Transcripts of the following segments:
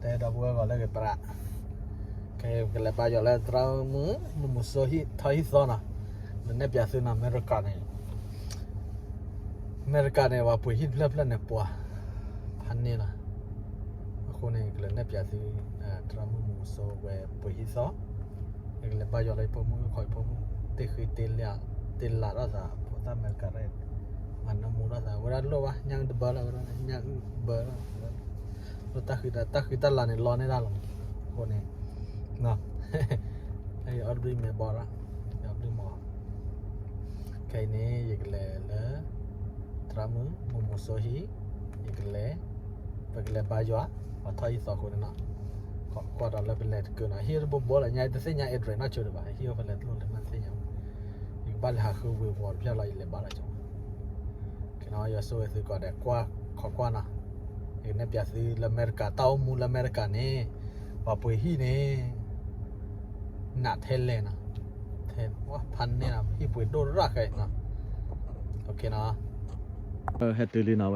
တဲဒီပုၢ်ဝဲၢ်ဂီၤလၢဂ့ၤပြး, ကလဲၤဘါယွၤလၢသရၣ်မုၣ် မုၢ်မုၢ်စိဟံၣ်ထီၣ်ဟံၣ်သီနီၤ, လၢနဲၣ်ပၠးသုနီၤ အမဲရကၤန့ၣ် အမဲရကၤန့ၣ် ပှၤပှ့ၤဟံၣ်တဖျၢၣ်ဖျၢၣ်န့ၣ် ပှၤဖးန့ၢ်လီၤ. အဃိန့ၣ် ကလဲၤနဲၣ်ပၠးသု သရၣ်မုၣ်မုၢ်မုၢ်စိဝဲပှ့ၤဟံၣ်သီ, ယကလဲၤဘါယွၤလၢယဖိမုၣ် ခီယဖိမုၣ် တ့ၢ်ဃံတ့ၢ်လး တ့ၢ်လးထီၣ်သး ဖိသၣ်အမဲရကၤရဲၣ် မၤနၢမူထီၣ်သး ဝဲဒၣ်လိၣ်ဘၣ် ညၣ်အုၣ်တဘၢလီၤ ဝဲဒၣ်ညၣ်အုၣ်ဘၢလီၤ လၢတၢ်ဃံတၢ်လၤန့ၣ် လီန့ၢ်တၢ်လီၤ. အဃိန့ၣ် အီၣ်ဘျံးမဲာ်ဘီရၣ် အီၣ်ဘျံးမီၤ ခဲအံၤန့ၣ် ယကလဲၤလၢ သရၣ်မုၣ် မုၢ်မုၢ်စိဟံၣ် ယကလဲၤ ပကလဲၤဘါယွၤ ပှၤထီၣ်ဟံၣ်သီအဃိန့ၣ်နီၤ, ကွၢ်ဒီးလၢပလဲၤတကၢနီၤ ဟံၣ်တဘိဘိလီၤ ညါတသ့ၣ်ညါ address နီၢ်ဆိဒံးဘၣ် ဟံၣ်အိၣ်ဖဲလဲၣ်တလိၣ်လၢမ့ၢ်တသ့ၣ်ညါ, ယကဘၣ်လဲၤဟးဃုဝ့ၤဝီၤတဖျၢၣ်လီၤ ယလဲၤဘါလီၤကၠီ ကနီၤ ယွၤဆိၣ်ဂ့ၤသုကိးဂၤဒဲး ကွၢ်ခိးကွၢ်နီၤ, ယကနဲၣ်ပၠးသုလၢအမဲရကၤ တၢ်အိၣ်မူလၢအမဲရကၤန့ၣ် ပှၤပှ့ၤဟံၣ်န့ၣ် နးထဲလဲၣ်နီၤ, ထဲဖးန့ၢ်နီၤ ဟံၣ်ပှ့ၤဒိၣ်ရၣ်ဃဲနီၤ, ဟဲတုၤလံနီၤဝဲ,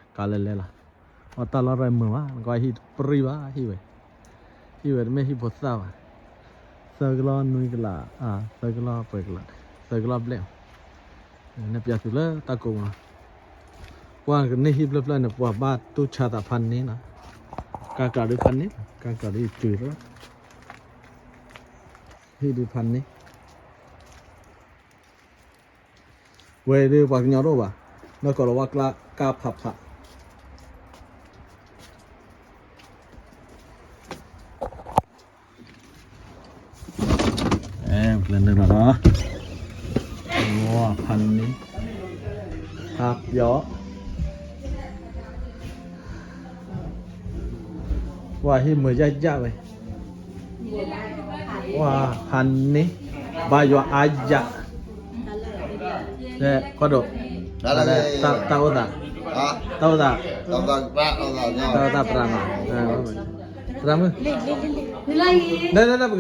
ကးလဲၤလဲၤလီၤ, အတၢ်လီၢ်ရဲၣ်မုာ်ဘၣ် နကွၢ်ဟံၣ်တပြံၢ်ဘၣ် ဟံၣ်ဝဲ ဟံၣ်ဝဲတမ့ၢ်ဟံၣ်ဖိသၣ်ဘၣ်, သၢကလီၢ်နွံကလး သၢကလီၢ်ပှဲၤကလး သၢကလီၢ်ဘျဲၣ်, နဲၣ်ပၠးသုလၢတၢ်ကိးမး, ကွၢ်ကန့ၢ်ဟံၣ်ဖျၢၣ်ဖျၢၣ်န့ၣ် ပှၤဘၣ်တူၢ်ဆါသးဖးန့ၢ်နီၤ, ကါကျးဒုးဖးန့ၢ် ကါကျးဒုးတုၤလီၤ, ဟံၣ်ဒုးဖးန့ၢ် ဝဲဒၣ်ပှၤကညီတအိၣ်ဘၣ်, လၢကီၢ်လီၤဝါကျါကါဖးဖး, ဖးန့ၢ် ဖးပျီ ပှၤဟံၣ်မုာ်ယၣ်ယၣ်ဝဲ, ပှၤဖးန့ၢ် ဘါယွၤအါယၣ်, ကွၢ်ဒိး တၢ်အိၣ်သး, တၢ်အိၣ်သး, တၢ်အိၣ်သးပြးမး, သရၣ်မုၣ်, လၢလၢလၢပ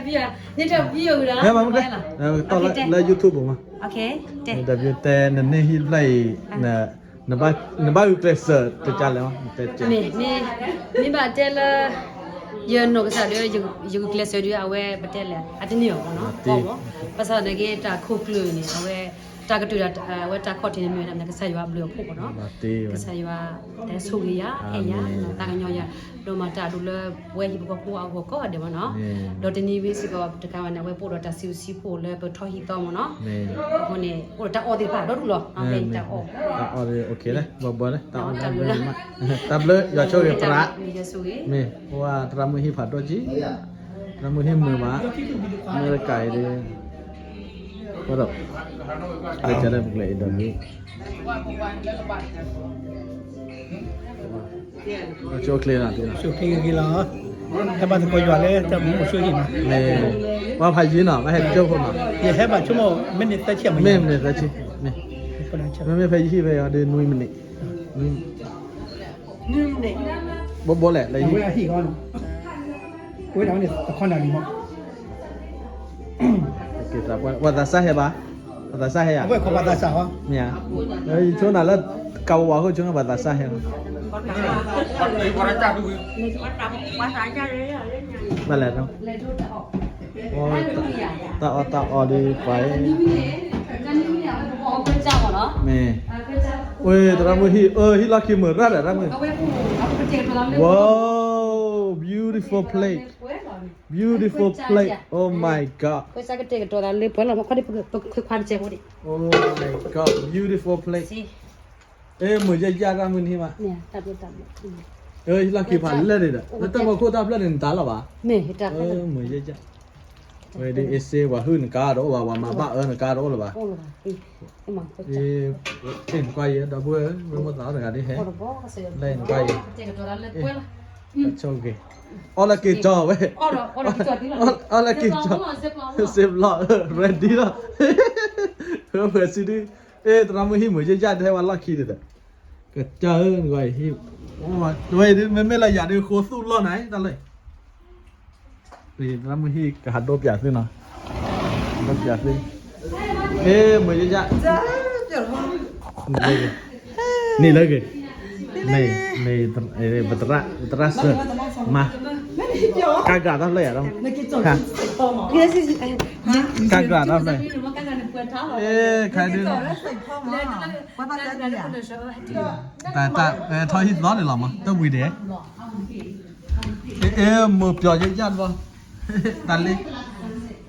က interview နၤ ကဲးလၢ, မ့ၢ်မ့ၢ်, တီၢ်လၢ YouTube ပူၤမး, interview တဲနန့ၢ်ဟံၣ်တဖျၢၣ်အံၤ, နဘၣ်ဂုာ်ကျဲးစၢးတကးလဲၣ်, မ့ၢ်ဘၣ်တဲလၢ ယနီၢ်ကစၢ်ဒီး ယဂုာ်ကျဲးစၢးဒီး အဝဲပတဲလဲၣ် အတန့ၢ်အီၤမးနီၤ, ဘၣ်ဆၣ်သနာ်က့ တၢ်ခိၣ်ကျၢၢ်န့ၣ် အဝဲ တၢ်ကတၢၢ် အဝဲတၢ်ခီၣ်ထံးန့ၣ်မ့ၢ်ဝဲဒၣ် ကစၢ်ယွၤအဘျုးအဖှိၣ်မးနီၤ, ကစၢ်ယွၤ တၢ်ဆိၣ်ဂ့ၤယၤ အဲၣ်ယၤ တၢ်ကညီၤယၤ ဒိၣ်မးတၢ်အဒိၣ်လၢပဝဲဟံၣ်ဖိဃီဖိအဂီၢ်ကိးဂၤဒဲးမးနီၤ, ဒီးတနံၤဝဲစ့ၢ်ကီးတကးဘၣ်န့ၣ် အဝဲပအိၣ်ဒီးတၢ်စုစံဖိလၢပထီၣ်ဟံၣ်သီမးနီၤ, အဃိန့ၣ် အိၣ်ဒီးတၢ်အီၣ်သ့ၣ်တဖၣ်ဒီဒူၣ်လီၤ, တၢ်အီၣ်, တၢ်အီၣ်, တၢ်အီၣ်, တၢ်ဘျုး ယွၤဆိၣ်ဂ့ၤပြး, မ့ၢ် သရၣ်မုၣ်ဟံၣ်ဖးဒိၣ်ကံ, သရၣ်မုၣ်ဟံၣ်မုာ်မး, အမဲရကၤအံၤဒီး ဒီး လၢကလဲၣ်ပကျဲအံၤဒီး ဆိၣ်ချ့လီၤ, ဆိၣ်ချ့ဂ့ၤဂ့ၤလီၤ, ဟဲဘၣ်သကိးယွၤလၢတၢ်မူဆိၣ်ဂ့ၤမး, မ့ၢ် ပှၤဖးယံၤနီၤ ဘၣ်ဟဲကၠိဖိနီၤ, ယဟဲဘၣ်ဆိကမိၣ် မ့ၢ်န့ၢ်သၢဆံ, မ့ၢ်န့ၢ်သၢဆံ, မ့မ့ၢ်ဖဲယဟံၣ်ဖဲအံၤဒီး နွံမံးနံး, ဘိဘိလဲၣ် လၢယဟံၣ် ပှၤသးစၢ်ဟဲဘၣ်, ပှၤသးစၢ်ဟဲဧါ, မ့ၢ်ဧါ, ယဆိကမိၣ်လၢ ကဝၤခိၣ်ဆိကမိၣ်ပှၤသးစၢ်ဟဲလီၤ, ဘၣ်လဲၣ်, တၢ်အီၣ်တၢ်အီဒီးပှၤ, မ့ၢ်, ဝဲ သရၣ်မုၣ်ဟံၣ်, အၢ ဟံၣ်လီၢ်ခံမုာ်ရၣ်ဒီး သရၣ်မုၣ်, ဝိ, beautiful place, beautiful place, oh my god, oh my god, beautiful place, မုာ်ယဲၢ်ယဲၢ် သရၣ်မုၣ်န့ၣ်မး, ဟံၣ်လီၢ်ခံဖးလဲၢ်ဒံးဒီး လၢတၢ်ဖီခိၣ်တၢ်ဖျၢၣ်န့ၣ် နတၢ်လီၤဘၣ်, မုာ်ယဲၢ်ယဲၢ်, ဝဲဒ်အ့စ့ ပှၤဟုၣ်နကါတအိၣ်ဘၣ်, ပှၤမၤဘၣ်အၢနကါတအိၣ်လၢၤဘၣ်, နကွၢ်ယဲၢ် ဒီပုၢ်ဝဲၢ် မ့ၢ်မိၢ်သးအီၤတဂၤဒ်ဟဲ, လၢနကွၢ်ယဲၢ်, ဆိက့ၤ, အီၣ်လၢက့ၤကၠီဝဲ, အီၣ်လၢက့ၤကၠီ, Ziploc, ready လီၤ, ဝဲဒ်လီၤ, ဝဲစံဒု, အ့ သရၣ်မုၣ်ဟံၣ်မုာ်ယဲၢ်ယဲၢ် တဟဲဝဲလီၢ်ခံဒံးဒီး, ကစၢ်ဧၢ, ဝဲမ့မ့ၢ်လၢယၤဒုးဃိသူၣ်လီၢ်နၤ တၢ်လၢ သရၣ်မုၣ်ဟံၣ်ကဟးဒိပၠးသုနီၤ, ဒိပၠးသု, မုာ်ယဲၢ်ယဲၢ်, န့ၣ်လၢဂ့ၤ, မ့ၢ် မ့ၢ် ပသရၣ် ပသရၣ်စၢၤ မၤ ကါကြၢ်တၢ်ဖျၢၣ်ယၤ ကါကြၢ်တၢ်ဖျၢၣ် ခါဒု တၢ် တၢ် ထီဟံၣ်သီန့ၣ်လီၤမး တဝံၤဒဲး အဲ မ့ၢ်ပျီၤယဲၢ်ယၢ်တဘီ တၢ်လ့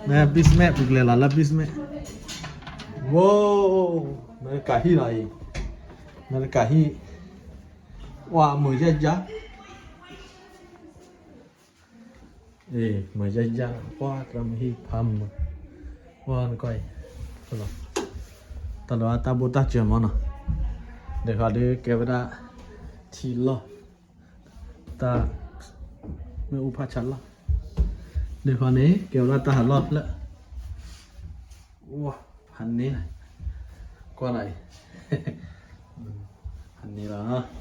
မ့ၢ် basement ပူၤကျဲလီၤလၢ basement ဝိ မ့ၢ်တကးဟံၣ်လီၤအံၤ မ့ၢ်တကးဟံၣ် ဝါ မုာ်ယၢ်ယၢ် အ့ မုာ်ယၢ်ယၢ် ပှၢ် တၢ်မုာ်ဟံၣ်ဖးမုာ် ပှၢ် နကွၢ်အံၤ တၢ်လီၤတၢ်ဘိၣ်တၢ်စၢၤမးနီၤ ဒီးဃီဒုးကဲဝဲဒၣ် ထံလီၢ် တၢ် မ့ၣ်အူဖးဆးလီၢ် ဒီးဃီန့ၣ် ကဲဝဲဒၣ်တၢ်ဟးလီၢ်ဖျၢၣ် ဝါ ဖးန့ၣ် ကွၢ်လီၤအံၤ ဖးန့ၣ်လီၤ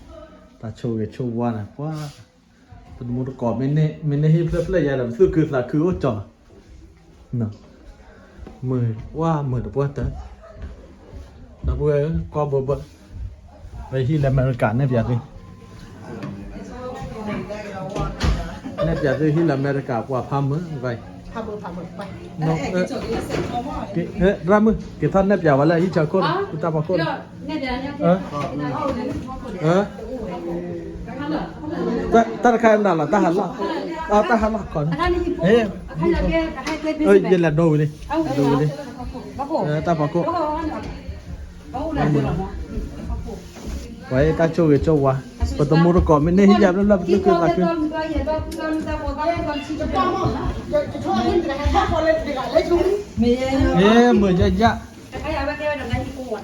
တၢ်ဆိၣ်ဂ့ၤဆိၣ်ဝါန့ၣ် ပှၢ် ပတမူတကိး မ့ၢ်န့ၢ်ဟံၣ်ဖျၢၣ်ဖျၢၣ်ယၤဒီး ပသူၣ်ခုသးခုအိၣ်ကၠီ မုာ် ဝါ မုာ်တပှၢ်တၢၢ် ဒီပုၢ်ဝဲၢ် ကွၢ်ဘၢဘၢ ဝဲဟံၣ်လၢအမဲရကၤနဲၣ်ပၠးသု နဲၣ်ပၠးသုဟံၣ်လၢအမဲရကၤ ပှၤဖးမုာ် ရၣ်မုၣ် က့ၤထီၣ်နဲၣ်ပၠးဝဲလၢဟံၣ်ဆၢခိၣ်န့ၣ် တၢ်ဖီခိၣ်န့ၣ် တၢ်တခါအံၤမနုၤလီၤ တၢ်ဟးလီၢ် တၢ်ဟးလီၢ်ခီန့ၣ် ယလဲၤဒိဝံၤလံ ဒိဝံၤလံ တၢ်ဖီခိၣ် ပှၤအံၤတၢ်ဆိၣ်ဂ့ၤဆိၣ်ဝါ ပတမူတကိး မ့ၢ်န့ၢ်ဟံၣ်ယၤဘျီဘျီ ပသူၣ်ခုသးခု မ့ၢ်မုာ်ယၢ်ယၢ် ဟံၣ်ဖိ ဟံၣ်ဖိ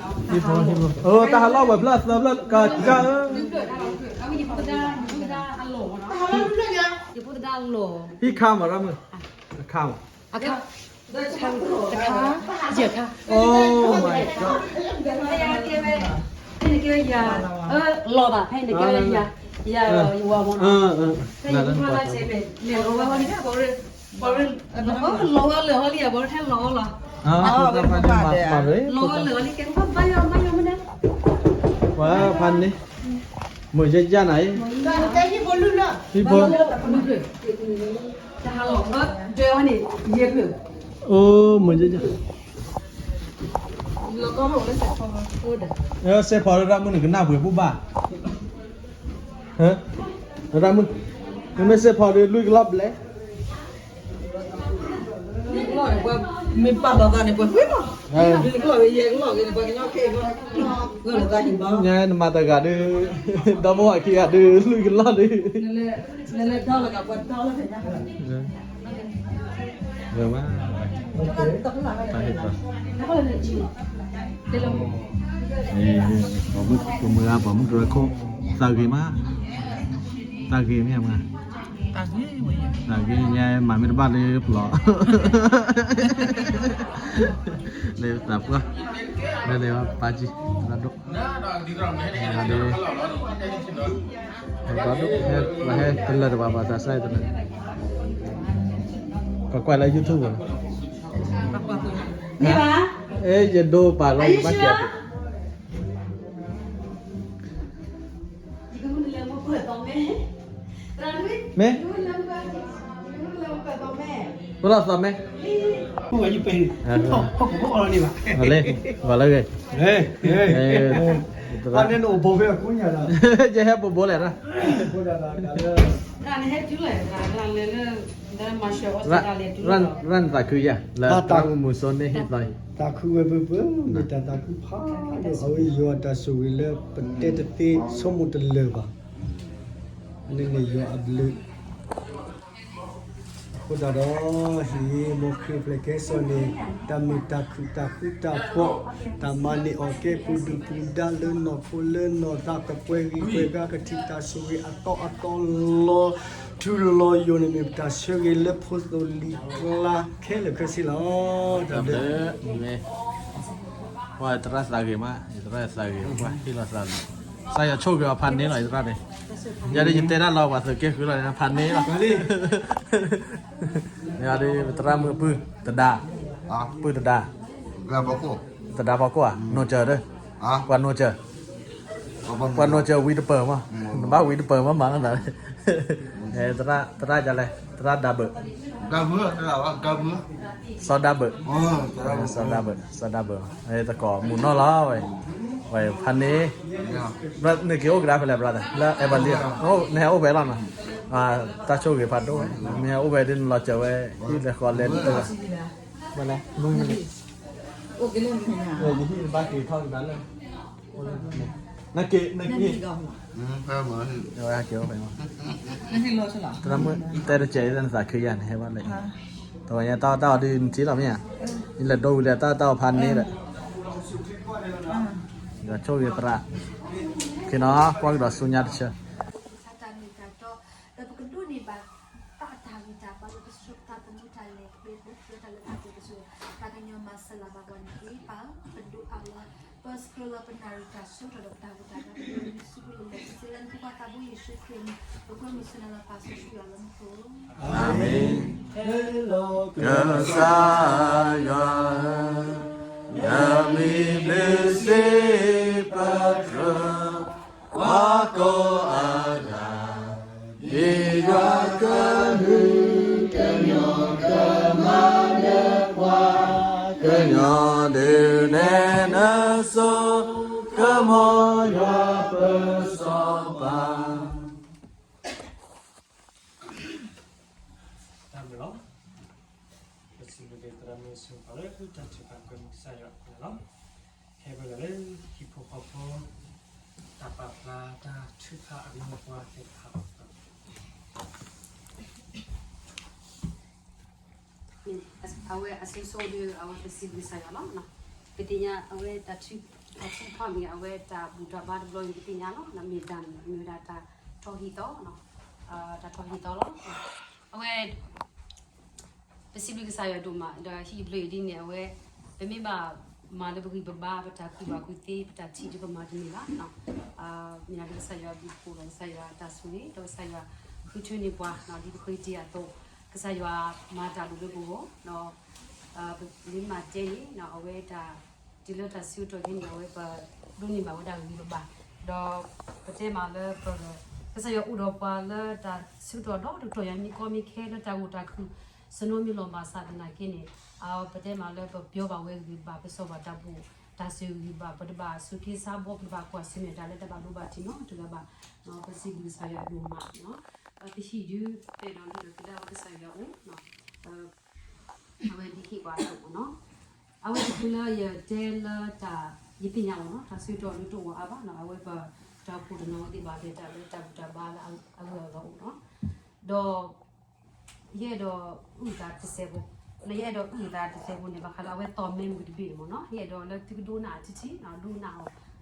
အိ တၢ်ဟးလီၢ်ဝဲၤဖျၢၣ်အသၢဖျၢၣ် ကကါဧၢ ဟံၣ်ခါမး ရၣ်မုၣ် အခါမး အခါ ယဲၢ်ခါ Oh my god ဖဲနကဲဝဲ ဖဲနကဲဝဲယၤ လီၤဘၣ် ဖဲနကဲဝဲယၤ ယၤ ယဝၤမ့ၢ်နီၤ ဖဲယဖိခွါလၢစဲးမဲာ် လဲၤလီၤဝဲဟီလံ ပှၤရ့ ပှၤရ့ လီၤဝဲလၢာ်ဟီလံ ပှၤရ့ထဲလီၤဝဲလီၤ လီၤဝဲလၢာ်ဟီလံ ကဲဘၣ်ယီၤ ဘၣ်ယီၤမ့ၢ်န့ၣ် ပှၤဖးန့ၣ် မုာ်ယဲၢ်ယၢ်နၤအံၤ ဟံၣ်ဖိ တဟးလီၤ ဒွဲဝဲန့ၣ် ယဲၢ်ဖျၢၣ် အိ မုာ်ယဲၢ်ယၢ် စဲးဖီရၣ်မုၣ်န့ၣ် ကနၣ်ပှဲၤဘိၣ်ဘၣ် ရၣ်မုၣ် နမ့ၢ်စဲးဖီဒီး လွံၢ်ကလီၢ်ဘျဲၣ် မ့ၢ်ပာ်လီၤသးန့ၣ် ပှၤဃ့မး လွံၢ်ကလီၢ်ဝဲယဲၢ်ကလီၢ်ဂ့ၤန့ၣ် ပှၤကညီခဲအံၤ ညါနမၤတဂၤဒီး ဒီမါဝၤခံဂၤဒီး လွံၢ်ကလီၢ်ဒီး နလဲၤဒီလီၤကပှၤဒီလီၤ ဝဲဝဲ တၢ်ဟ့ၣ်ပှၤ ပှၤမုၣ်ကမုၢ်ဂၤ ပှၤမုၣ်ကရၢခိၣ် သးဂ့ၤမး သးဂ့ၤမ့ၢ်မး သးဂ့ၤညါ မၤမ့ၢ်တဘၣ်လၢပျီ လၢသးပှၢ် လၢလၢပၢ်ကံ သရၣ်ဒိၣ် ဒ် ပှၤဒိၣ် ပှၤဟဲတလၢာ်တဘၣ်ဘၣ်သးစၢ်တလၢာ် ပှၤကွၢ်လၢ YouTube န့ၣ် အဲ ယဒိပာ်လီၤ ယဘၣ်ကဲ မ့ၢ် ပလီၢ်သီမ့ၢ် လၢ ပှၤလၢဂ့ၤ ယဟဲဘိးဘိးလဲၣ် ရၣ်နသးခုယၤ လၢတၢ်မုာ်မုာ်စိန့ၣ်ဟ့ၣ်သီ သးခုဝဲပၢ်ပၢ် မ့ၢ်တၢ်သးခုဖးဒိၣ် အဝဲယွၤတၢ်ဆိၣ်ဂ့ၤလၢပတဲတသ့ဆိကမိၣ်တလၢာ်ဘၣ် အန့ၣ်န့ၣ်ယွၤအဘျုး အဃိသတးဒီး ဟံၣ်မိၢ်ခရံာ်ဖျဲၣ်ကဲစီၤန့ၣ် တၢ်မုာ်တၢ်ခုၣ်တၢ်ဃူတၢ်ဖိး တၢ်မၤန့ၢ်အီၣ်ကဲပူၤဒုၣ်ပူၤဒါလၢနီၢ်ခိလၢနီၢ်သးကပှဲၤဂံၢ်ပှဲၤဘါကထံၣ်တၢ်ဆိၣ်ဂ့ၤအသီအသီလီၤထူလီၤယိာ်န့ၣ်မ့ၢ်ပတၢ်ဆၢဂ့ၤလၢဖိသိၣ်လံၤကျါခဲလၢာ်ခဲဆ့လီၤ. တၢ်ဘျုး ပှၤသရၣ်သးဂ့ၤမး ယသရၣ်သးဂ့ၤ ပှၤဟ့ၣ်လီၤသးလီၤ သးယီၤဆိၣ်ဂ့ၤအီၤဖးန့ၣ်လီၤ ယသရၣ်န့ၣ် ယၤဒီးယတဲဒၣ်လီၤ ပှၤသုးက့ဃုလီၤန့ၣ် ဖးန့ၣ်လီၤ ယၤဒီးပသရၣ်မုၣ်ပုၢ်တဒါ ပုၢ်တဒါ သဒါဖီခိၣ်ဧါ နိစၢၤဒီး ပှၤနိစၢၤ ပှၤနီၢ်စၢၤဝံတပၢၢ်မး, နဘၣ်ဝံတပၢၢ်မးမးနသး, သရၣ်ဒ်လဲၣ်, သရၣ်ဒါဘၢၣ်, စီၤဒါဘၢၣ်, စီၤဒါဘၢၣ်, စီၤဒါဘၢၣ်, သကိးမုၢ်နီၢ်လီၤဝဲ, ဝဲဖးန့ၣ်, နက့ၤအိၣ်ကဒါဖဲလဲၣ် brother လၢအဲၣ်ဘၣ်လံ, နဟဲအိၣ်ဖဲလီၤနီၤ, တၢ်ဆိၣ်ဂ့ၤဖးဒိၣ်ဝဲ, မ့ၢ်ဟဲအိၣ်ဖဲဒ်နလီၤစၢၤဝဲ, ဟံၣ်လဲၤဃီလဲၤတၢ်, ဘၣ်လဲၣ်, ယဟံၣ်ဘၣ်က့ၤထီၣ်ကဒါလၢ နက့ၤ, နက့ၤ, ဝဲက့ၤအိၣ်ဖဲမး, တဲတစဲးနသးခုယၤန့ၣ် ဟဲဘၣ်လဲၣ်, တဝဲညါတၢ်အီၣ်တၢ်အီဒ်နထံၣ်လီၤမ့ၢ်ဧါ, ယလဲၤဒိဝံၤလၢတၢ်အီၣ်တၢ်အီဖးန့ၣ်ဒီး, ယဆိၣ်ဂ့ၤသရၣ်, က့ၤနီၤ ကွၢ်ကဒီးဆူညါတဆၢ တၢ်မ့ၢ်တၢ်တီ, ဒီးပကဒိးန့ၢ်ဘၣ် တၢ်အတၢ်ဂံၢ်တၢ်ဘါလၢပကဆှၢပသးသမူတၢ်လဲၤကျဲ ပအိၣ်ဖျဲၣ်တၢ်လၢတၢ်ပၢၢ်ဆၢ, တၢ်ကညီၤမၤစၢၤလၢ်ဘၣ်ပှၤန့ၣ်တက့ၢ်. ပၢ်ဧၢ, ပဒိးအါလၢ ပဆှၢထီၣ်ဒီးပတၢ်ဂံၢ်တၢ်ဘါဒီးပဒိးန့ၢ်ဆူပူၤလၢ်လၢ် ပစံးလၢနဖိခွါသးဘိယ့ၣ်ၡူးခရံာ်အမံၤ, ပကွဲမုာ်ဆူနၤလၢပၢ်စီဆှံယွၤလၢမူခိၣ်, အၤမ့ၣ်. ကစၢ်ယွၤ, ယမံၤဘျုးစ့ၢ်ပတြၢၤ ပှၤကိးဂၤဒဲး, ဒ်ယွၤကဟုကညီၤကမၤလၢပှၤ, ကညီၤဒုးနဲၣ်နစိကမီၤ ယွၤပစီၤပၤ တၢ်မ့ၢ်လီၤ. ပစံးဘျုးက့ၤသရၣ်မုၣ်ဆူပှၤလၢတၢ်ထုကဖၣ်ကွဲမုာ်ကစၢ်ယွၤန့ၣ်လီၤ. ဟဲဝဲဒၣ်လၢဟံၣ်ဖိဃီဖိ တၢ်ပာ်ဖျါတၢ်ထုကဖၣ်အမူအပှၤသ့ၣ်တဖၣ်လီၤ. အဝဲအစိၤစိၤဒီး အဝဲပစံးဘျုးကစၢ်ယွၤလီၤ. ပသ့ၣ်ညါအဝဲတၢ်ထုကဖၣ်မ့ၢ်ဂ့ၤ အဝဲတၢ်ဘူၣ်တၢ်ဘါတဘျီအံၤ ပသ့ၣ်ညါလီၤ. မ့ၢ်တၢ်မ့ၢ်ဝဲဒၣ်တၢ်ထီၣ်ဟံးသီ, တၢ်ထီၣ်ဟံးသီလီၤ. အဝဲ ပစံးဘျုးကစၢ်ယွၤဒိၣ်မး ဒီးဟံၣ်ဘျၢအံၤဒ်န့ၣ် အဝဲ ပမ့ၢ်ဘၣ်မၤလၢပဂံၢ်ပဘါ ပတၢ်ကူၣ်ဘၣ်ကူၣ်သ့ ပတၢ်ထံၣ်ဒ်ပမၤတန့ၢ်ဘၣ်. မ့ၢ်ဒၣ်လၢကစၢ်ယွၤအဘျုးအဖှိၣ်ဒီးကစၢ်ယွၤအတၢ်ဆိၣ်ဂ့ၤ ဒီးကစၢ်ယွၤဃုထၢန့ၢ်ပှၤ ဒ်ပဃ့တ့ၢ်အသိး ကစၢ်ယွၤမၤတၢ်ဒိၣ်လၢပဂီၢ် ဒီး ပမ့ၢ်မၤတဲန့ၣ် အဝဲတၢ် တုၤလၢတၢ်ဆၢကတီၢ်ခဲအံၤန့ၣ် အဝဲပဒိးန့ၢ်ဘၣ်ဝဲဒၣ်ဂံၢ်ပဘါ, ဒီးပတဲမးလၢပ ကစၢ်ယွၤအိၣ်ဒီးပှၤလၢတၢ်ဆၢကတီၢ်ဒီတကတီၢ်ညါ မ့ၢ်ကီမ့ၢ်ခဲလၢတၢ်ဂိၢ်တၢ်ခုၣ် စနီမ့ၢ်လီၤဘၣ်ဆၣ်သနာ်က့န့ၣ် ပတဲမးလၢပပျီဘၣ်ဝဲဂံၢ်ဘါ ပစီၣ်ဘၣ်တၢ်ဘူၣ်တၢ်စၢၤဂံၢ်ဘါ ပတဘၣ်စူးက့ဆါဘီ ပတဘၣ်ကွၢ်ဆၢၣ်မဲာ်တၢ်လၢတၢ်ဘၣ်ဒိဘၣ်ထံးနီတဂၤဘၣ်. ပစံးဘျုးကစၢ်ယွၤဒိၣ်မးနီၤ. ပဟံၣ်ဒုးပဲာ်ဒီးလံဒီးကဒါဝဲကစၢ်ယွၤအအိၣ် အဝဲဒ်ဟ့ၣ်ပှၤအသိးမ့ၢ်နီၤ. အဝဲတချုးလၢယတဲလၢတၢ် ယသ့ၣ်ညါမ့ၢ်နီၤ တၢ်ဆၢကတီၢ်ဒုးတအိၣ်အါဘၣ်နီၤ အဝဲပတၢ်အိၣ်ဖှိၣ်တနီၤဝဲသ့ၣ်ဘၣ်လဲၤတၢ်လၢတၢ်ဘူၣ်တၢ်ဘါလၢအဂၢၢ်အဂၤအိၣ်နီၤ. ဒီး ယအဲၣ်ဒိးအုၣ်သးတစဲးဖိ, ယအဲၣ်ဒိးအုၣ်သးတစဲးဖိန့ၣ် ဘၣ်ဃးလၢအဝဲသီၣ်မဲမုၢ်တဘ့ၣ်န့ၣ်မ့ၢ်နီၤ ယအဲၣ်ဒိးလၢသုကဒိကနၣ်အီၤထံထံ ဒိကနၣ်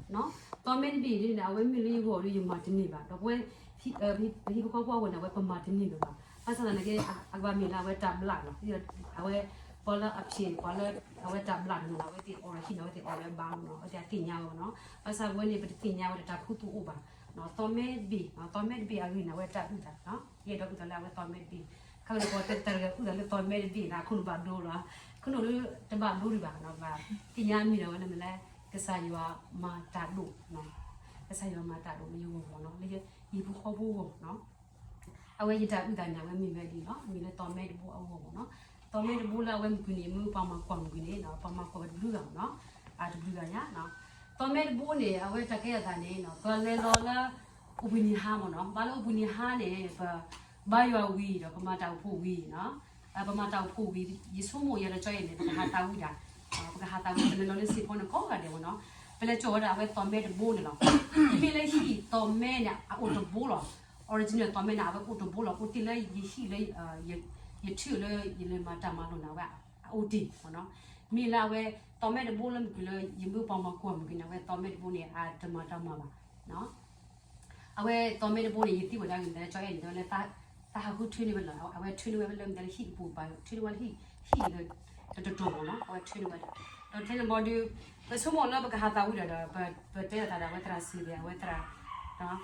အီၤ သီၣ်မဲတဘ့ၣ်ဒ်န့ၣ် အဝဲမ့ၢ်လၢယဂီၢ်ဒီးယမၤတန့ၢ်ဘၣ် ဒီးပဝဲ ပဟံၣ်ဖိဃီဖိအဂီၢ်န့ၣ် အဝဲပမၤတန့ၢ်လၢၤဘၣ်. ဘၣ်ဆၣ်သနာ်က့ အကဘၣ်မ့ၢ်လၢအဝဲတၢ်ဘျၣ်နီၤ အဝဲပှၤလၢအဖျဲးပှၤလၢအဝဲတၢ်ဘျၣ်န့ၣ် အဝဲသ့ၣ်အီၣ်ဒီးဟံၣ်န့ၣ် အဝဲသ့ၣ်အီၣ်လၢဘါမ့ၢ်နီၤ အဝဲသ့ၣ်အသ့ၣ်ညါဝဲမ့ၢ်နီၤ. ဘၣ်ဆၣ်ပဝဲန့ၣ် ပတသ့ၣ်ညါဝဲဒီးတၢ်ခူသူၣ်အိၣ်ဘၣ် သီၣ်မဲတဘ့ၣ် သီၣ်မဲတဘ့ၣ်အဂ့ၢ်န့ၣ် အဝဲတၢ်အုၣ်သး ယအဲၣ်ဒိးအုၣ်သးလၢအဝဲသီၣ်မဲတဘ့ၣ် ခါဝဲန့ၣ် ပှၤတဲတၢ်တဂၤအုၣ်သးလၢသီၣ်မဲတဘ့ၣ်န့ၣ် အခိၣ်နူာ်ဘၣ်ဒိလီၤ. ခိၣ်နူာ်လၢတဘၣ်ဒိဒံးဘၣ် ဘၣ်သ့ၣ်ညါမ့ၢ်ဒီးဝဲန့ၣ်မ့ၢ်လၢ ကစၢ်ယွၤမၤတၢ်ဒိၣ် ကစၢ်ယွၤမၤတၢ်ဒိၣ်လၢယဂီၢ်မ့ၢ်နီၤ လၢယဟံၣ်ဖိဃီဖိအဂီၢ်မ့ၢ်နီၤ. အဝဲယတၢ်အုၣ်သးန့ၣ် အဝဲမ့ၢ်ဝဲဒ်န့ၣ်လီၤ မ့ၢ်လၢသီၣ်မဲတဘိအဂီၢ်မ့ၢ်နီၤ. သီၣ်မဲတဘိလၢအဝဲမုၢ်ကွံာ်န့ၣ် မ့ၢ်ပှၤမၤကွၢ်မုၢ်ကွံာ်န့ၣ် ပှၤမၤကွၢ်ဝဲတဘျုးဂၤမ့ၢ်နီၤ တဘျုးဂၤညါ သီၣ်မဲတဘိန့ၣ် အဝဲတၢ်ကဲထီၣ်သးန့ၣ် ပလဲၤလီၤလၢ အိၣ်ဘှံးနံၤဟါမ့ၢ်နီၤ ဘၣ်လၢအိၣ်ဘှံးနံၤဟါန့ၣ် ပဘါယွၤဝံၤဒီး ပမၤတၢ်အိၣ်ဖှိၣ်ဝံၤနီၤ ပမၤတၢ်အိၣ်ဖှိၣ်ဝံၤ ယဆိကမိၣ်ယၤဒီးကၠီအဲၣ်န့ၣ် ပကဟးသးဝံၣ်ဒၣ် ပကဟးသးဝံၣ် ပလဲၤလီၤလၢစ့ၢ်ဖီန့ၣ်ကိးဂၤဒဲးမ့ၢ်နီၤ ပလဲၤကၠီဝဲဒၣ်အဝဲသီၣ်မဲတဘိန့ၣ်လီၤ. မ့မ့ၢ်လၢဟံၣ်သီၣ်မဲန့ၣ် အအိၣ်တဘိလီၤ original သီၣ်မဲန့ၣ် အဝဲအိၣ်တဘိလီၤ အိၣ်တ့ၢ်လၢယဟံၣ်လၢ ယထုးလၢယလဲၤမၤတၢ်မၤလိာ်န့ၣ် အဝဲအအိၣ်တ့ၢ်မ့ၢ်နီၤ. မ့ၢ်လၢအဝဲသီၣ်မဲတဘိလၢမုၢ်ကွံာ်လၢ ယမ့ၢ်ပှၤမၤကွၢ်မုၢ်ကွံာ်န့ၣ် အဝဲသီၣ်မဲတဘိန့ၣ် အတမၤတၢ်မၤဘၣ် အဝဲသီၣ်မဲတဘိန့ၣ် ယသံကွၢ်တၢ်ဂ့ၢ်မ့ၢ်တဲလၢကၠီအဲၣ်န့ၣ် တဲဝဲလၢ သးဟးဃုထၢန့ၢ်ဝဲလီၤ အဝဲထၢန့ၢ်ဝဲလၢမ့ၢ်တဲလၢဟံၣ်ကပူၤပာ် ထၢန့ၢ်ဝဲလၢဟံၣ် ဟံၣ်လၢ တတိၤမ့ၢ်နီၤ အဝဲထၢန့ၢ်ဝဲ ဒီးထဲန့ၣ်ဘီဒုး ပဆိကမိၣ်လၢပကဟးသးဝံၣ်ဒီး ပတဲအသးဒီး အဝဲသရၣ်စံးသ့ၣ် အဝဲသရၣ်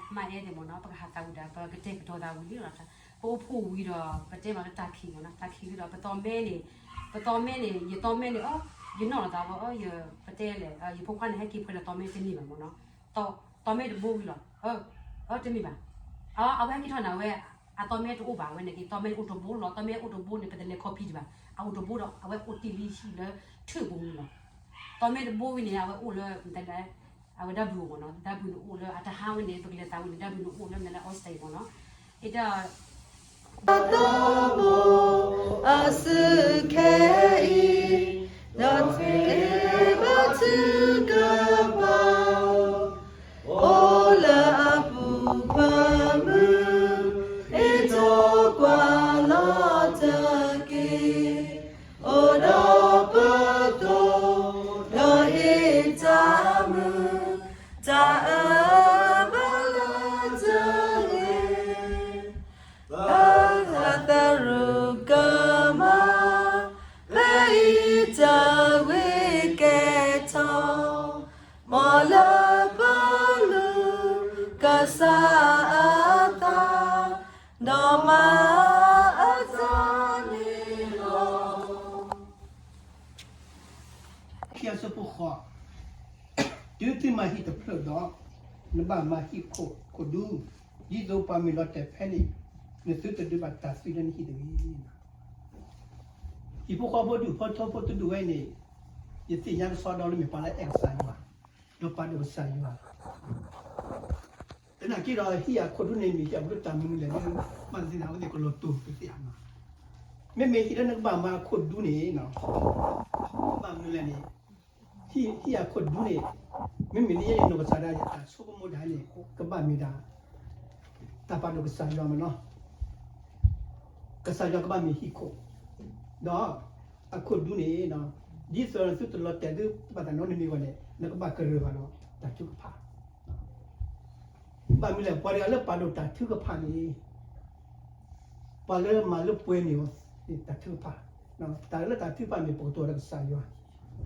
မၤအဲၣ်သ့ၣ်မ့ၢ်နီၤ ပကဟးသးဝံၣ်ဒီး ပကတဲာ်ကတီၤသးဝံၤလံလီၤ. ပအိၣ်ဖှိၣ်ဝံၤဒီး ပတဲမ့ၢ်လၢတၢ်ခံးမ့ၢ်နီၤ တၢ်ခံးဝံၤဒီး ပသီၣ်မဲန့ၣ် ပသီၣ်မဲန့ၣ် ယသီၣ်မဲန့ၣ် အၢ ယနီၣ်လီၤသးဝဲ အၢ ယပတဲလဲၣ် ယဖိခွါန့ၣ် ဟဲက့ၤဖှဲးဒီးသီၣ်မဲတန့ၢ်ဘၣ်မ့ၢ်နီၤ သီၣ် သီမဲတဘိဝံၤလီၤ. တမ့ၢ်ဘၣ်, အဝဲဟဲက့ၤထီၣ်န့ၣ် အဝဲ အသီမဲတအိၣ်ဘၣ်, အဝဲန့ၣ်က့ၤ သီမဲအိၣ်တဘိလီၤ. သီမဲအိၣ်တဘိန့ၣ် ပတလဲၤခီဖံးဒံးဘၣ်. အအိၣ်တဘိဒီး အဝဲအိၣ်တ့ၢ်လံဟံၣ်လၢ ထၢၣ်ပူၤဝံၤလီၤ. သီမဲတဘိဝံၤန့ၣ် အဝဲအိၣ်လၢ အဝဲဒၣ်ဘုၣ်အအိၣ်မ့ၢ်နီၤ, ဒၣ်ဘုၣ်န့ၣ်အိၣ်လၢ အတဟါဝဲန့ၣ် ပကလဲၤသးဝဲန့ၣ် ဒၣ်ဘုၣ်န့ၣ်အိၣ်လၢမဲာ်လၢ Austin မ့ၢ်နီၤ. အ့ၣ် အသီမိၢ်အစုခဲအံၤ, ဒီးတ့ဘါထုကဖၣ်, အိၣ်လၢအပူၤဖးမုၢ်, အ့ၣ်ဒီးကွၢ်လီၤတက့ၢ်, အိၣ်ဒီးပသိး, ဒီးဟ့ၣ်တၢ်မုာ်, တၢ်အၢဘၣ်လၢတဂ့ၤ. ပသးသရူးကမၣ်, ပအံၤတၢ်ဂ့ၤကဲထီၣ်, မ်လၢပလူၤကစၢ်အသး, ဒီးမၤအသးန့ၣ်လီၤ. ခံအဆၢဖိဃိး, တုၤသုမၤဟံၣ်တဖျၢၣ်ဒီး, နဘၣ်မၤဟံၣ်ခိၣ်ဒူ, ဒ်သိးပှၤမုၢ်လီၤတဲာ်ဖဲန့ၣ်, နသုတဒုးဘၣ်တၢ်သွံၣ်လၢနဟံၣ်တဂ့ၤ. ဟံၣ်ဖိဃီဖိဒူၣ်ဖိထၢဖိတဒူၣ်ဝဲန့ၣ်, ယသ့ၣ်ညါကစီဒီလၢမ့ၢ်ပှၤလၢအဲၣ်ကစၢ်ယွၤ, ဒီးပာ်ဒိၣ်ကစၢ်ယွၤ သနာ်က့ဒီး ဟံၣ်အခိၣ်ဒူန့ၣ် မ့ၢ်ဟံၣ်အခိၣ်ဒူတၢ်မနုၤလဲၣ်န့ၣ်, မ့ၢ်တသ့ၣ်ညါအဝဲသ့ၣ်ကလီၤတိၢ်ကသ့ၣ်ဧါ. မ့မ့ၢ်ဟံၣ်လၢနကဘၣ်မၤအခိၣ်ဒူန့ၣ်, ဘၣ်မနုၤလဲၣ်န့ၣ်, ဟံၣ်အခိၣ်ဒူန့ၣ်, မ့မ့ၢ်လၢယဲယနီၢ်ကစၢ်ဒၣ်ယတၢ်ဆိကမိၣ်ဒၣ်န့ၣ်, ကဘၣ်မ့ၢ်ဒၣ် တၢ်ပာ်ဒိၣ်ကစၢ်ယွၤမ့ၢ်နီၤ, ကစၢ်ယွၤကဘၣ်မ့ၢ်ဟံၣ်ခိၣ်, ဒီးအခိၣ်ဒူန့ၣ်, ဒ်သိးသုတလီၤတဲာ်သုဘၣ်တၢ်နီတမံၤအဂီၢ်န့ၣ် နကဘၣ်ကရၢၢ်ဘၣ်ဒီးတၢ်ထုကဖၣ်. ဘၣ်မနုၤလဲၣ် ပှၤတဂၤလၢပာ်ဒိၣ်တၢ်ထုကဖၣ်န့ၣ်, ပှၤလၢမၤလၢပှဲၤန့ၣ်အီၤ, တၢ်ထုကဖၣ်, တၢ်လၢတၢ်ထုကဖၣ်န့ၣ်ပကတိၤဒီးကစၢ်ယွၤ,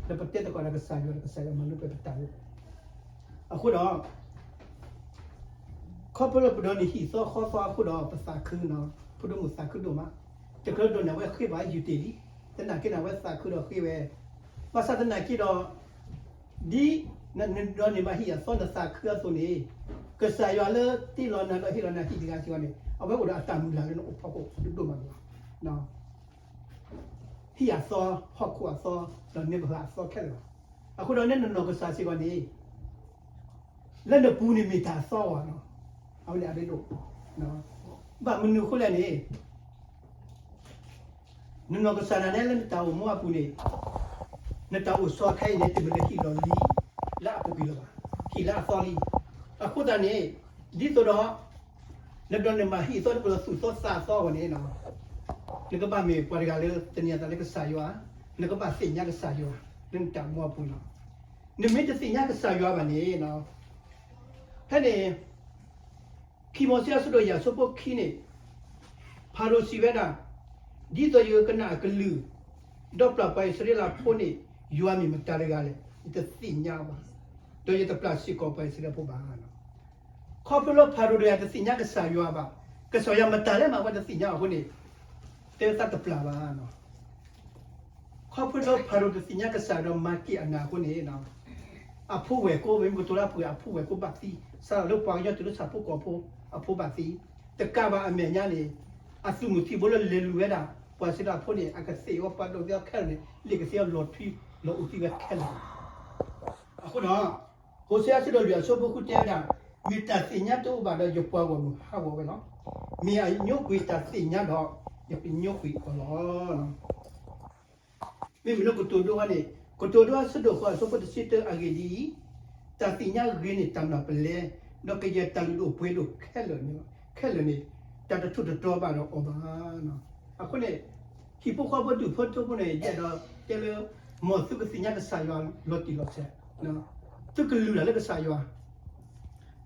ဒီးပတဲသကိးဒီးကစၢ်ယွၤဒီးကစၢ်ယွၤမၤလၢပှဲၤပတၢ်အိၣ်, အဃိဒီး ခီဖျိလၢပဒိးန့ၢ်ဟံၣ်သီဃီသီအဃိဒီး ပသးခုနီၤ, ဖိဒိၣ်မုၣ်သးခုဒိၣ်မး, တချုးဒိးန့ၢ်အဝဲဃ့ဘၣ်ယုၢ်တ့ၢ်လံ, သနာ်က့န့ၣ် အဝဲသးခုဒီးဃ့ဝဲ, ဘၣ်ဆၣ်သနာ်က့ဒီး, ဒ်နဒိးန့ၢ်ဘၣ်ဟံၣ်အသီနသးခုအသိးန့ၣ်, ကစၢ်ယွၤလၢတ့လီၤနၤဒီးဟ့ၣ်လီၤနၤဟံၣ်တဂၤစ့ၢ်ကီးန့ၣ် အဝဲအိၣ်ဒီးအတၢ်မုၢ်လၢ်လၢနအိၣ်ဖီခိၣ်ဒိၣ်ဒိၣ်မးလီၤ. ဟံၣ်အသီ, ဟီၣ်ခိၣ်အသီ, ဒီးနၢ်ပၢၢ်အသီခဲလၢာ်လီၤ. အဃိဒီးနနီၢ်ကစၢ်စ့ၢ်ကီးန့ၣ်, လၢနပူၤန့ၣ်မ့ၢ်တၢ်အသီဧါ, အဝဲန့ၣ်အရ့ဒိၣ်, ဘၣ်မနုၤအဃိလဲၣ်န့ၣ်, နနီၢ်ကစၢ်ဒၣ်နဲလၢနတၢ်အိၣ်မူအပူၤန့ၣ်, နတၢ်အိၣ်ဆီခဲအံၤန့ၣ် တမ့ၢ်လၢဟံၣ်လီၤလံ, လၢအပူၤကွံာ်လၢၤဘၣ်, ဟံၣ်လၢအသီလံ. အဃိသတးန့ၣ်, ဒ်သိးဒီး နဒိးန့ၢ်ဘၣ်ဟံၣ်အသီ နကလီၤသူၣ်သီသးသီအဂီၢ်န့ၣ်, နကဘၣ်မ့ၢ်ပှၤတဂၤလၢသန့ၤအသးလၢကစၢ်ယွၤ, နကဘၣ်သ့ၣ်ညါကစၢ်ယွၤလၢနတၢ်အိၣ်မူအပူၤလီၤ. နမ့ၢ်တသ့ၣ်ညါကစၢ်ယွၤဘၣ်န့ၣ်, ဖဲန့ၣ် ခံမိၤၡ့အဆၢဒိၣ်ယဲၢ်အဆၢဖိခံန့ၣ်, ဖၤရိၤစံးဝဲဒၣ်, ဒ်သိးယကနၣ်အကလုၢ်, ဒီးပျၢ်ပှၤအံၣ်စရ့လးဖိန့ၣ်, ယွၤမ့ၢ်မတၤတဂၤလဲၣ်, ယတသ့ၣ်ညါဘၣ်, ဒီးယတပျၢ်စ့ၢ်ကီးပှၤအံၣ်စရ့လးဖိဘၣ်. ခီဖျိလၢဖၤရိၤတဂၤတသ့ၣ်ညါကစၢ်ယွၤဘၣ်, ကစၢ်ယွၤမတၤလဲၣ်မး အဝဲတသ့ၣ်ညါအဃိန့ၣ်, တဲသးတပျၢ်ဘၣ် ခီဖျိလၢဖၤရိၤတသ့ၣ်ညါကစၢ်ဒီးမၤက့ၢ်အနၢ်အဃိန့ၣ်, အဖိဝဲၢ်ကိာ် မ့မ့ၢ်ကတိၤတၢ်ပှဲၤ အဖိဝဲၢ်ကိာ်ဘၣ်သံ, စးထီၣ်လၢပှၤကညီတုၤလၢဆၣ်ဖိကီၢ်ဖိ အဖိဘၣ်သံ, တကးဘၣ်အမဲာ်ညါန့ၣ်, အသုးမုၢ်သံၣ်ဘိလၢလဲၤလူၤဝဲဒၣ် ပှၤအံၣ်စရ့လးဖိန့ၣ် အကသ့ၣ်အီၤပှၤဒိၣ်သ့အီၤခဲလၢာ်န့ၣ် လ့ၣ်ကသ့အီၤလီၤထွံလီၤအူသံဝဲခဲလၢာ်လီၤ. အဃိဒီး, ဟိၤၡ့အဆၢဒိၣ်လွံၢ်အဆၢဖိဃုတဲဝဲဒၣ်, မ့ၢ်တၢ်သ့ၣ်ညါတအိၣ်ဘၣ်ဒီး ယပှၤဂီၢ်မုၢ်ဟးဂီၤဝဲလီၤ. မ့ၢ်အညိကွံာ်တၢ်သ့ၣ်ညါဒီး ယကညိကွံာ်အီၤလီၤ. မ့မ့ၢ်လၢကတိၤဒိအံၤန့ၣ်, ကတိၤဒိအဆၢဒိၣ်ဃိးအဆၢဖိတဆံတၢအဂ့ၢ်ဒ်အံၤ, တၢ်သ့ၣ်ညါဂ့ၤန့ၢ်တၢ်မျၢ်ပလဲ, ဒီးကယဲၢ်တၢ်လုၢ်ဒိၣ်ပှ့ၤဒိၣ်ခဲလၢာ်န့ၣ်, ခဲလၢာ်န့ၣ်, တၢ်တထူးတတီၤဘၣ်ဒီးအီၤဘၣ်. အဃိန့ၣ်, ဟံၣ်ဖိဃီဖိဒူၣ်ဖိထၢဖိန့ၣ် ယအဲၣ်ဒိးတဲလၢ, မ်သုကသ့ၣ်ညါကစၢ်ယွၤလီၤတံၢ်လီၤဆဲး, သုကလုၢ်လၢ်လၢကစၢ်ယွၤ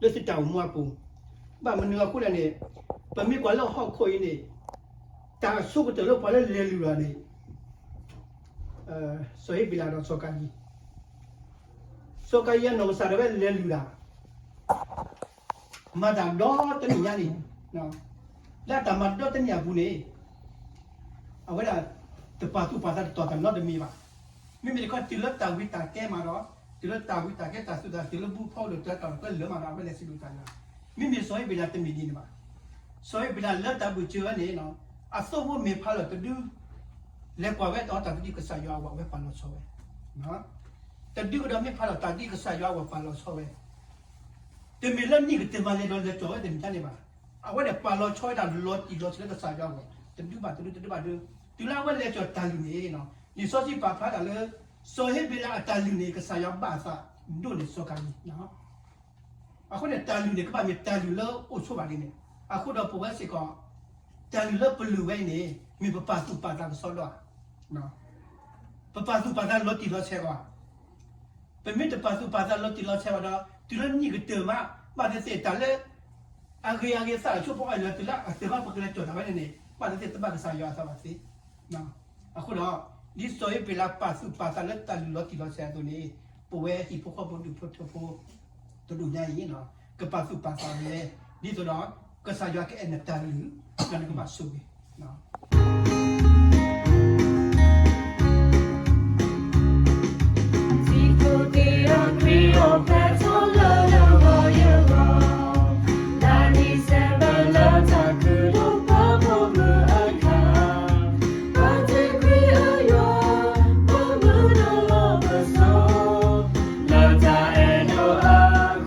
လၢသုတၢ်အိၣ်မူအပူၤ, ဘၣ်မနုၤအဃိလဲၣ်န့ၣ်, ပမ့ၢ်ကွၢ်လၢဟီၣ်ခိၣ်အံၤန့ၣ်, တၢ်အဆိကတၢၢ်လၢပှၤလၢလဲၤလုၢ်လီၤန့ၣ်, စီၤဧ့ဘ့လးဒီးစီၤကၤယံၣ်, စီၤကၤယံၣ်အနီၢ်ကစၢ်ဒၣ်ဝဲလဲၤလုၢ်လီၤ, မၤတၢ်ဒီတနံၣ်ညါန့ၣ်, လၢအတၢ်မၤဒီတနံၣ်အပူၤန့ၣ်, အဝဲဒၣ်, တပာ်သူၣ်ပာ်သးတတီၢ်တၢ်နီတမံၤဘၣ်. မ့မ့ၢ်တခီတုၤလၢတၢ်ဝံတၢ်ကဲမးဒီး, တ တုၤလၢတၢ်ဝံတၢ်ကဲတၢ်သူၣ်တၢ်သး တုၤလၢဘူၣ်ဖီဒိၣ်တၢ်တၢ်လီၢ်ကျဲလၢာ်မးဒီး အဝဲလဲၤစံးဘျုးကစၢ်ယွၤ, မ့မ့ၢ်စီၤဧ့ဘ့လးတမ့ၢ်ဒ်န့ၣ်ဘၣ်. စီၤဧ့ဘ့လးလၢတၢ်ဘုၣ်စၢၤဝဲန့ၣ် အသိၣ်ဖိမ့ၢ်ဖးလီၤတဒု လဲၤကွၢ်ဝဲဒီးတၢ်သဒံးကစၢ်ယွၤအဂီၢ် အဝဲပာ်လီၤဆီဝဲ, တဒုကဒီးမ့ၢ်ဖးလီၤတၢ်သဒံးကစၢ်ယွၤအဂီၢ်ပာ်လီၤဆီဝဲ, တမ့ၢ်လၢနံၣ်ကတၢၢ်မးလဲၤဒီးလဲၤကၠီၤဝဲတမ့ၢ်တၢ်န့ၣ်ဘၣ်. အဝဲန့ၣ်ပာ်လီၤဆီဝဲဒၣ်လီၤတံၢ်လီၤဆဲးလၢကစၢ်ယွၤအဂီၢ် တဒုဘၣ်တဒု တဒုဘၣ်တဒု, တုၤလၢအဝဲလဲၤကၠီၤတၢ်လုၢ်န့ၣ် လံာ်စီဆှံပာ်ဖျါတၢ်လၢ စီၤဧ့ဘ့လးအတၢ်လုၢ်န့ၣ် ကစၢ်ယွၤဘၣ်အသးဒိၣ်န့ၢ်စီၤကၤလံၤ အဃိန့ၣ် တၢ်လုၢ်န့ၣ် ကဘၣ်မ့ၢ်တၢ်လုၢ်လၢအိၣ်ဆိးဘၣ်ဒ်န့ၣ်, အဃိဒီးပဝဲစ့ၢ်ကီး တၢ်လုၢ်လၢပလုၢ်ဝဲအံၤန့ၣ် မ့ၢ်ပပာ်သူၣ်ပာ်သးကစီဒီဧါ, ပပာ်သူၣ်ပာ်သးလီၤတံၢ်လီၤဆဲးဧါ, ပမ့ၢ်တပာ်သူၣ်ပာ်သးလီၤတံၢ်လီၤဆဲးဘၣ်ဒီး တုၤလၢနံၣ်ကတၢၢ်မး ဘၣ်သ့ၣ်သ့ၣ်တၢ်လၢ အဂ့ၤအဂ့ၤသးအဆိဖိအလၢာ် တုၤလၢအကတၢၢ်မး ပကလဲၤကၠီၤတၢ်ဝဲန့ၣ်န့ၣ် ဘၣ်သ့ၣ်သ့ၣ်တဘၣ်ကစၢ်ယွၤအသးဘၣ်သ့ အဃိဒီး ဒ်စီၤဧ့ဘ့လးပာ်သူၣ်ပာ်သးလၢတၢ်လုၢ်လီၤတံၢ်လီၤဆဲးအသိးန့ၣ် ပဝဲဟံၣ်ဖိဃီဖိဒူၣ်ဖိထၢဖိ တဒူၣ်ညါအံၤ ကပာ်သူၣ်ပာ်သးဝဲ ဒ်သိးဒီး ကစၢ်ယွၤကအဲၣ်နတၢ်လုၢ် ဒီးနကဘၣ်ဆိၣ်ဂ့ၤ ဒ်သိးက့ၤအီၤခရံာ်အိၣ်ဖျဲၣ်ထီၣ်လၢနဂီၢ်ယဂီၢ်, လၢနံၣ်စဲးဘၢၣ်လၢတၢ်ခူၣ်ဒိၣ်ပှၤပိာ်မုၣ်အခါ, ပှၤတခရံာ်အယွၤ ပှၤမုၢ်နၢ်လီၤပစိာ်, လၢတၢ်အဲၣ်ဒိးအ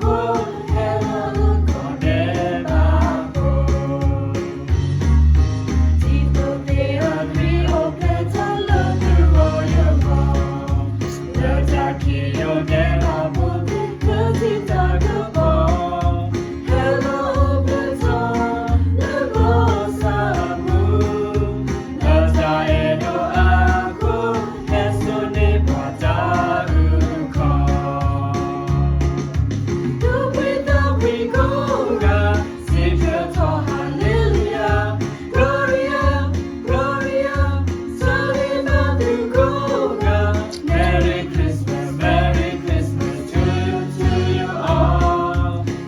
ဃိ ဟဲလီၤအုၣ်ကီၤဒဲးဘးဖိ ဒ်သိးက့ၤအီၤခရံာ်အိၣ်ဖျဲၣ်ထီၣ်လၢနဂီၢ်ယဂီၢ်, လၢတၢ်ခံးယိာ်ဒဲးဘးဖိသ့ၣ် လၢထံတၢ်ကပီၤ, ဟဲလီၤအိၣ်ဖျဲၣ်ထီၣ်လၢကီၢ်စၢ်အပူၤ, လၢတၢ်အဲၣ်ဒိးအဃိ ဟဲစိာ်န့ၢ်ပှၤတၢ်အုၣ်ကီၤ ဒူပှ့ၤသးပှ့ၤကိးဂၤ, စံးထီၣ်ထီၣ် Hallelujah, Gloria, Gloria, စၢဂ့ၤဘၣ်သုကိးဂၤ, Merry Christmas, Merry Christmas to you, to you all.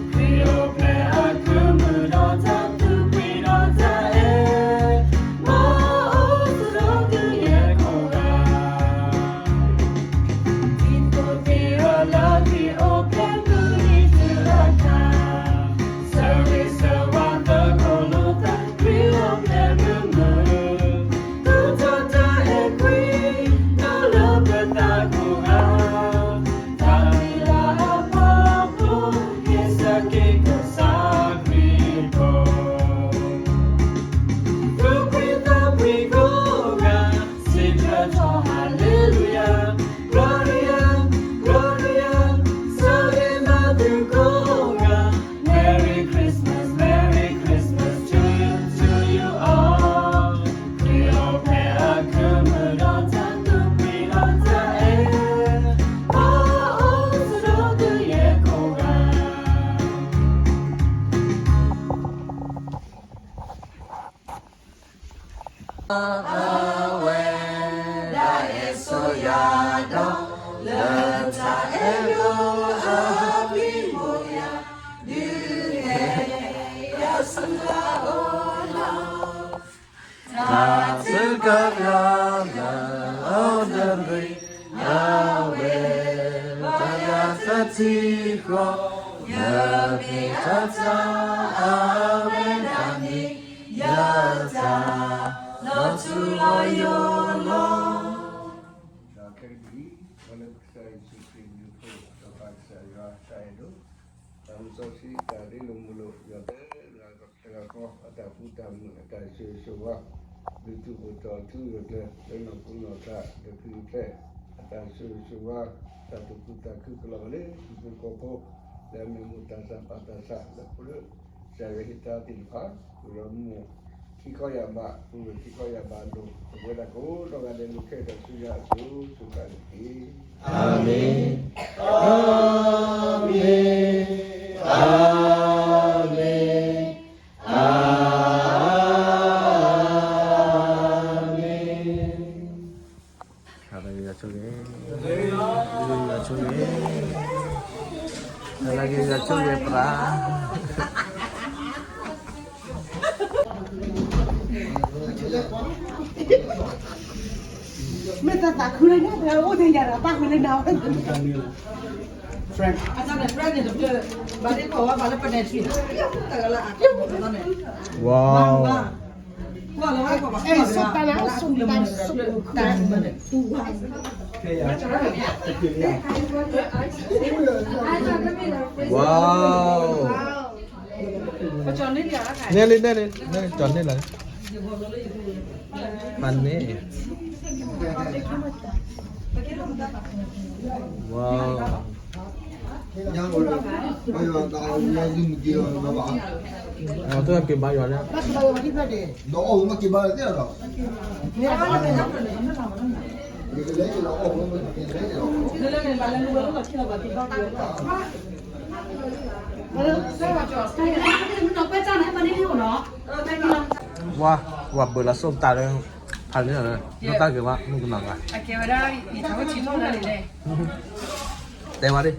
ခရံာ်အိၣ်ဖျဲၣ်အကုမုၢ်ဒီးတၢ်သူၣ်ဖှံဒီးတၢ်အဲၣ်, မ်အအိၣ်စ့ၢ်ကီးသုယဲၢ်ကိးဂၤ ဒ်သိးသ့ၣ်အီၤလၢခရံာ်အိၣ်ဖျဲၣ်မုၢ်နံၤတုၤအခါ, ဆၢဂ့ၤဆၢဝါသကိးလိာ်သး ခရံာ်အိၣ်ဖျဲၣ်မုာ်မုာ်, သူၣ်ထီၣ်တၢ်အဲၣ်ကွံ ဒီးလၢပသးကိးဂၤ, တၢ်မုၢ်လၢ်အဖီခိၣ် ဟ့ၣ်ဆၢက့ၤကစၢ်ခရံာ်ဖိ ဒူပှ့ၤသးပှ့ၤကိးဂၤ, စံးထီၣ်ထီၣ် Hallelujah, Gloria, Gloria, စၢဂ့ၤဘၣ်သုကိးဂၤ, Merry Christmas, Merry Christmas to you, to you all. ခရံာ်အိၣ်ဖျဲၣ်အကုမုၢ်ဒီးတၢ်သူၣ်ဖှံဒီးတၢ်အဲၣ်, မ်အအိၣ်စ့ၢ်ကီးသုယဲၢ်ကိးဂၤ အဝဲဒၣ်အဲၣ်ဆိယၤဒီး လၢတၢ်အဲၣ်ယိာ်အပျံၤမိၢ်ယၤ, ဒုးနဲၣ်ယၤဆူအအိၣ်လီၤ. တၢ်စ့ၢ်ကီးလၢလၢအီၤတရံး, အဝဲဘၣ်ယၤတၢ်ထံၣ်ဃီ, ယမ့ၢ်တၢ်ဆါအဝဲဒၣ်န့ၣ်, ယတၢ်လီၤထူလီၤယိာ်လီၤ. တၢ်ခဲကဒံး, ပှၤလၢပကစၢ်ယ့ၣ်ၡူးခရံာ်မံၤဖိ, ဒီးပၢ်ကစၢ်ယွၤတၢ်အဲၣ်ဒိၣ်, တၢ်မုၢ်စီဆှံတၢ်ရ့လိာ်မုာ်လိာ်, ယွၤသၢဂၤကီ အတၢ်ဃူတၢ်မုာ် အတၢ်ဆိၣ်ဂ့ၤဆိၣ်ဝါ, ဘျုးထူၣ်ပတီၢ်ထူယိာ်ကျဲ လၢနီၢ်ခိနီၢ်သး ဒီးဖံဖျဲၣ် အတၢ်ဆိၣ်ဂ့ၤဆိၣ်ဝါ, တၢ်သူၣ်ခုသးခုကလီၤဘၣ်လၢဟံၣ်ဖိဃီဖိ, လၢအမ့ၢ်မိၢ်တၢ်သးပၢ်တၢ်သး လၢပလၢ ကစၢ်ယွၤဟ့ၣ်တၢ်သ့ၣ်တဖၣ်, ပလီၤမိၢ်ခံခီယၢ်ဘး, ပဝဲခံခီယၢ်ဘးဒိၣ်, ပဝဲဒၣ်ကိးဒီးဂၤဒဲး လၢခဲအံၤဒီးဆူညါအစိၤ ဆူတၢ်န့ၣ်တက့ၢ်. အၤမ့ၣ်, အၤမ့ၣ်, အၤမ့ၣ်, အၤမ့ၣ်. ယွၤဆိၣ်ဂ့ၤ, ယွၤဆိၣ်ဂ့ၤ, ယွၤဆိၣ်ဂ့ၤပှၤ မ့ၢ်တၢ်သးခုလၢညါ အိၣ်တ့ၢ်ယၤဒီး ပၣ်ဃုာ်လၢနၤဝဲ Wow. နဲၣ်လံ နဲၣ်လံ နဲၣ်လံ ကၠီၤန့ၢ်လီၤ. ဖးန့ၣ် ဝါ အဝဲက့ၤဘါယွၤန့ၣ် ဝါ ဝၤဘၢလီၤစိၣ်တၢ်လၢ ဖးန့ၣ်လီၤ ဒိၣ်တၢ်ဂ့ၤမး မုၣ်ကနီၤဂၤ တဲဝဲဒၣ်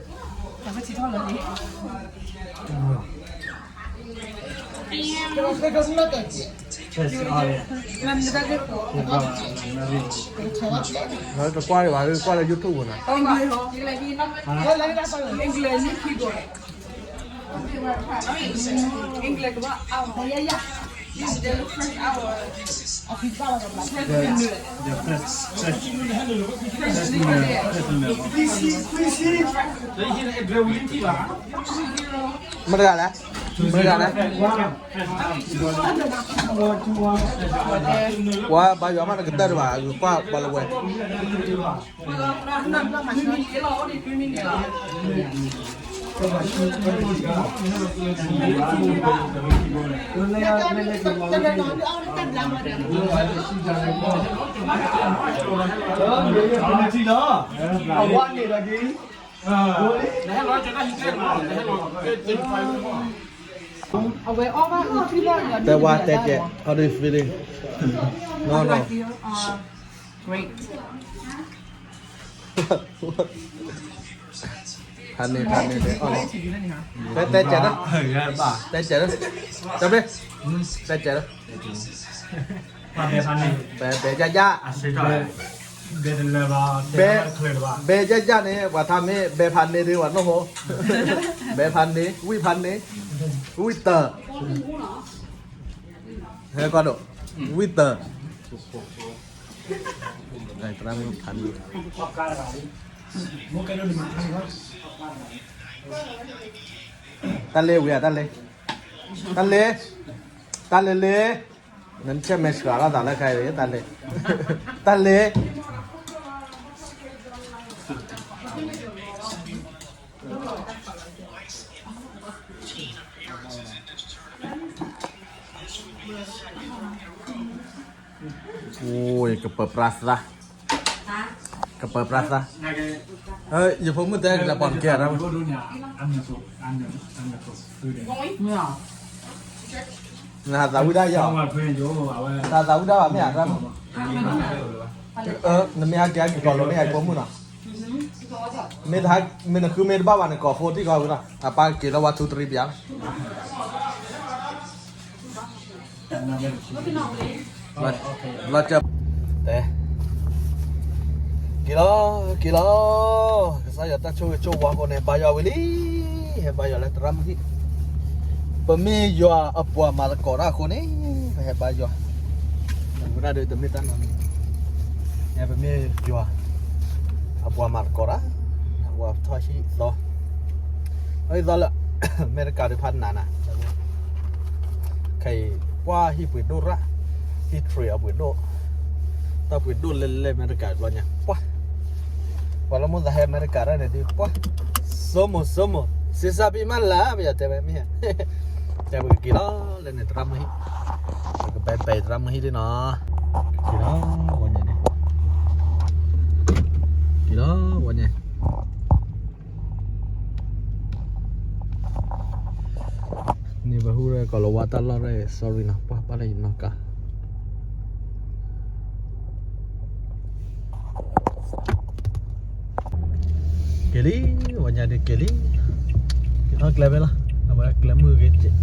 တကွၢ်ဘၣ် ကွၢ်လၢ YouTube ပူၤနီၤ English မတဂၤလဲၣ် မတဂၤလဲၣ် ပှၤဘါယွၤမးနကတၢၢ်တဘၣ် ကွၢ်ပှၤလၢဝဲ တဲဝါ တဲကဲ how do you feeling? No, no. Great. ဖးန့ၣ် ဖးန့ၣ် တဲ တဲကဲ တဲကဲ တဲကဲ ဘဲ ဘဲယၣ်ယၣ် ဘဲ ဘဲယၣ်ယၣ်န့ၣ် ပှၤထါမ့ၢ်ဘဲဖးန့ၣ်ဒ်ဝဲနီၢ်ဟိ ဘဲဖးန့ၣ် ဝံၣ်ဖးန့ၣ် ဝံၣ်တၢ် ဟဲကီၢ်ဒိၣ် ဝံၣ်တၢ် သရၣ်မုၣ်ဖးန့ၣ် တၢ်လ့ဝံၤဧါ တၢ်လ့ တၢ်လ့ တၢ်လ့လ့ နဆဲးမဲာ်ဆှးလီၤသးလၢခဲအံၤ တၢ်လ့ တၢ်လ့ အိ ကပၢၤပြါသး ကပၢၤပြါသး ယဖိမုၣ်တဲကလဲၤပိာ်နကဲ နဟးသးဝံၣ်ဒၣ်ယၤ နဟးသးဝံၣ်ဒၣ်ဘၣ်မ့ၢ်ဧါ နမ့ၢ်ဟဲက့ၤဟဲက့ၤကီၢ်လိၤန့ၣ် ယဖိမုၣ်နီၤ မ့ၢ်တဟါ မ့ၢ်နဃုမ့ၢ်တဘၣ်ဘၣ်န့ၣ် ကိးဖိတံၢ်ကီးဝံၤလီၤ အပၢ်က့ၤလၢ one two three ပျးလီၤ လီၤကၢ တဲ က့ၤလီၤ က့ၤလီၤ ကစၢ်ယွၤတၢ်ဆိၣ်ဂ့ၤဆိၣ်ဝါအဃိန့ၣ် ဘါယွၤဝံၤလံ ဟဲဘါယွၤလၢသရၣ်မုၣ်ဟံၣ် ပမ့ၢ်ယွၤအပှၤမၤသကိးတၢ်အဃိန့ၣ် ပဟဲဘါယွၤ ဝဲဒၣ်ဒီးတမ့ၢ်တၢ်နီတမံၤ ပမ့ၢ်ယွၤ အပှၤမၤသကိးတၢ် အဝဲထီၣ်ဟံၣ်သီ ဟံၣ်သီလၢ အမဲရကၤဒုးဖးနးနး ခဲအံၤ ပှၤဟံၣ်ပှ့ၤဒိၣ်ရၣ် ဟံၣ်ထရံးအပှ့ၤဒိၣ် တၢ်ပှ့ၤဒိၣ်လဲၣ်လဲၣ်အမဲရကၤတဘျီညါ ပှၤ ပှၤလၢမိၣ်သးဟဲအမဲရကၤတၢ်န့ၣ်ဒုး ပှၤ စိမိၣ်စိမိၣ် စ့စၢ်ပံမးလၢ ပယီၤတဲဝဲမ့ၢ် တဲပကက့ၤလီၤ လၢန့ၣ်သရၣ်မုၣ်ဟံၣ် ပကဘဲပဲသရၣ်မုၣ်ဟံၣ်ဒ်နီၤ က့ၤလီၤ ဝဲန့ၣ် က့ၤလီၤ ဝဲန့ၣ် န့ၣ်ပဟူးရၢကိးလီၤဝါတၢ်လီၢ်ရၢ sorry နီၤ ပှၤပာ်လၢယနီၢ်ကါ က့ၤလံ ဝဲညါဒုးက့ၤလံ က့ၤထီၣ်ကျဲဖဲလီၤ အဝဲကျဲမုၢ်ဂ့ၤက့ၤ